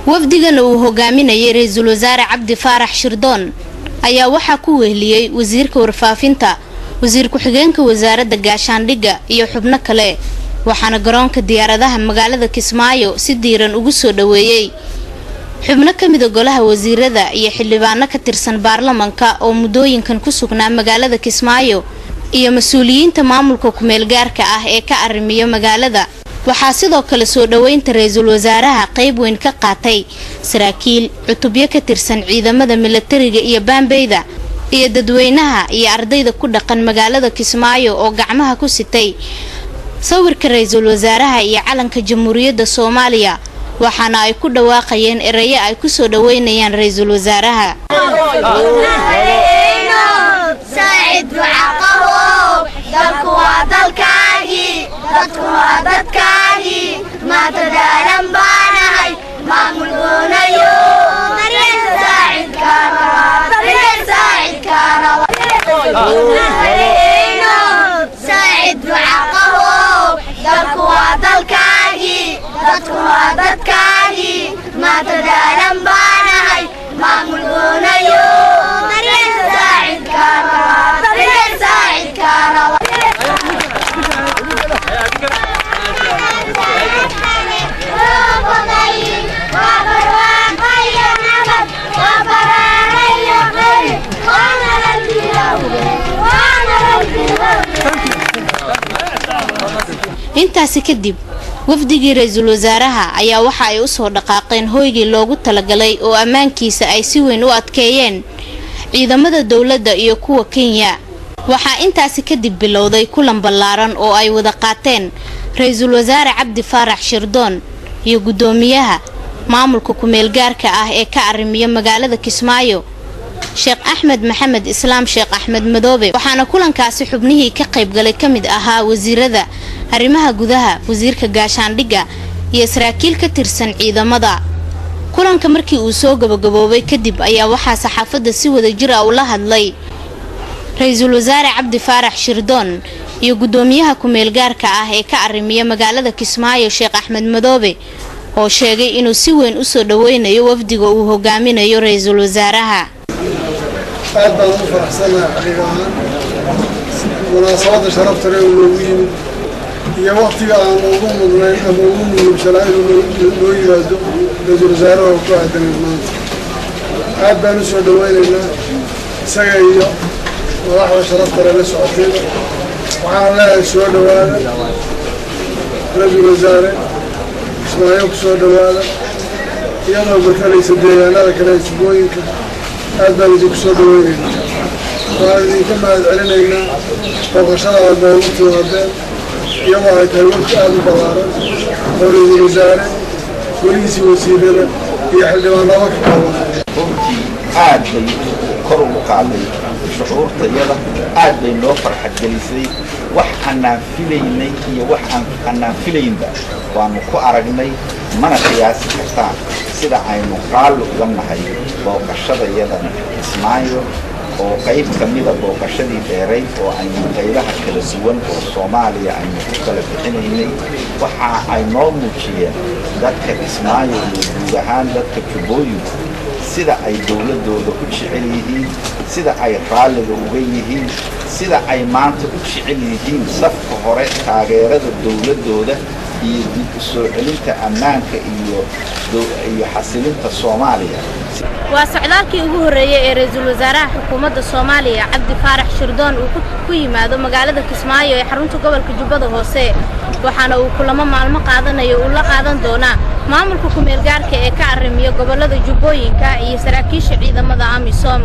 Wafdigan uu hogaaminayay Ra-iisul Wasaare Cabdi Faarax Shirdoon ayaa waxaa ku weheliyey wasiirka warfaafinta, wasiir ku-xigeenka wasaaradda gaashaandhigga iyo xubno kale, waxaana garoonka diyaaradaha magaalada Kismaayo si diiran ugu soo dhoweeyey xubno ka mida golaha wasiirada iyo xildhibaano ka tirsan baarlamanka oo muddooyinkan ku sugnaa magaalada Kismaayo iyo mas-uuliyiinta maamulka ku-meelgaarka ah ee ka arrimiya magaalada. Waxaa sidoo kale soo dhoweynta ra-iisul wasaaraha qayb weyn ka qaatay saraakiil cutubyo ka tirsan ciidamada milatariga iyo baambeyda iyo dadweynaha iyo ardayda ku dhaqan magaalada Kismaayo oo gacmaha ku sitay sawirka ra-iisul wasaaraha iyo calanka Jamhuuriyadda Soomaaliya, waxaana ay ku dhawaaqayeen erayo ay ku soo dhoweynayaan ra-iisul wasaaraha. Intaasi kadib wafdigii ra-iisul wasaaraha ayaa waxa ay usoo dhaqaaqeen hoygii loogu talagalay oo ammaankiisa ay si weyn u adkeeyeen ciidamada dowladda iyo kuwa Kenya. Waxaa intaasi kadib bilowday kulan ballaaran oo ay wada qaateen Ra-iisul Wasaare Cabdi Faarax Shirdoon iyo guddoomiyaha maamulka ku-meelgaarka ah ee ka arrimiya magaalada Kismaayo, Sheekh Axmed Maxamed Islaam Sheekh Axmed Madoobe, waxaana kulankaasi xubnihii ka qaybgalay ka mid ahaa wasiirada arrimaha gudaha, wasiirka gaashaandhigga iyo saraakiil ka tirsan ciidamada. Kulanka markii uu soo gabagaboobay kadib ayaa waxaa saxaafadda si wada jir ah ula hadlay Ra-iisul Wasaare Cabdi Faarax Shirdoon iyo guddoomiyaha ku-meelgaarka ah ee ka arrimiya magaalada Kismaayo, Sheekh Axmed Madoobe, oo sheegay inuu si weyn u soo dhaweynayo wafdiga uu hogaaminayo ra-iisul wasaaraha. Aad baan ugu faraxsanahay xaqiiq ahaan munaasabadda sharafta leh uu noogu yimid iyo waktiga aan ugu mudnayn ama ugu muhiimsanaa inuu noo yimaado ra-iisul wasaaraha oo ku aadanayd maanta. Aad baan u soo dhaweynaynaa isaga iyo madaxda sharafta leh la socotayba. Waxaan leeyahay soo dhawaada ra-iisul wasaare, Kismaayo ku soo dhawaada iyadoo matalaysa deegaanada kale ee Jubbooyinka. Aad baan idinku soo dhaweynaynaa, waan idinka mahad celinaynaa booqashada aad noogu timaadeen, iyadoo ay tahay wafdi aada u ballaaran oo ra-iisul wasaare, golihiisii wasiirada iyo xildhibaanaba ka kooban. Runtii aad bay kor ugu qaaday shucuurtayada, aad bay noo farxad gelisay. Wax aanaan filaynay iyo wax aanaan filaynba waanu ku aragnay, mana qiyaasi kartaan sida aynu raalli uga nahay booqashadayadan Kismaayo oo qayb ka mida booqashadii dheerayd oo aynu qaybaha kala duwan oo Soomaaliya aynu ku kala bixinaynay. Waxa ay noo muujiyeen dadka Kismaayo iyo guud ahaan dadka Jubbooyinku sida ay dowladdooda u jecel yihiin, sida ay raalliga uga yihiin, sida ay maanta u jecel yihiin safka hore taageerada dowladdooda iyo dib u soo celinta ammaanka iyo xasilinta Soomaaliya. Waa socdaalkii ugu horreeyey ee ra-iisul wasaaraha xukuumadda Soomaaliya Cabdi Faarax Shirdoon uu ku yimaado magaalada Kismaayo ee xarunta gobolka Jubbada Hoose, waxaana uu kulamo maalmo qaadanayo uu la qaadan doonaa maamulka ku-meelgaarka ee ka arrimiya gobollada Jubbooyinka iyo saraakiisha ciidamada AMISOM.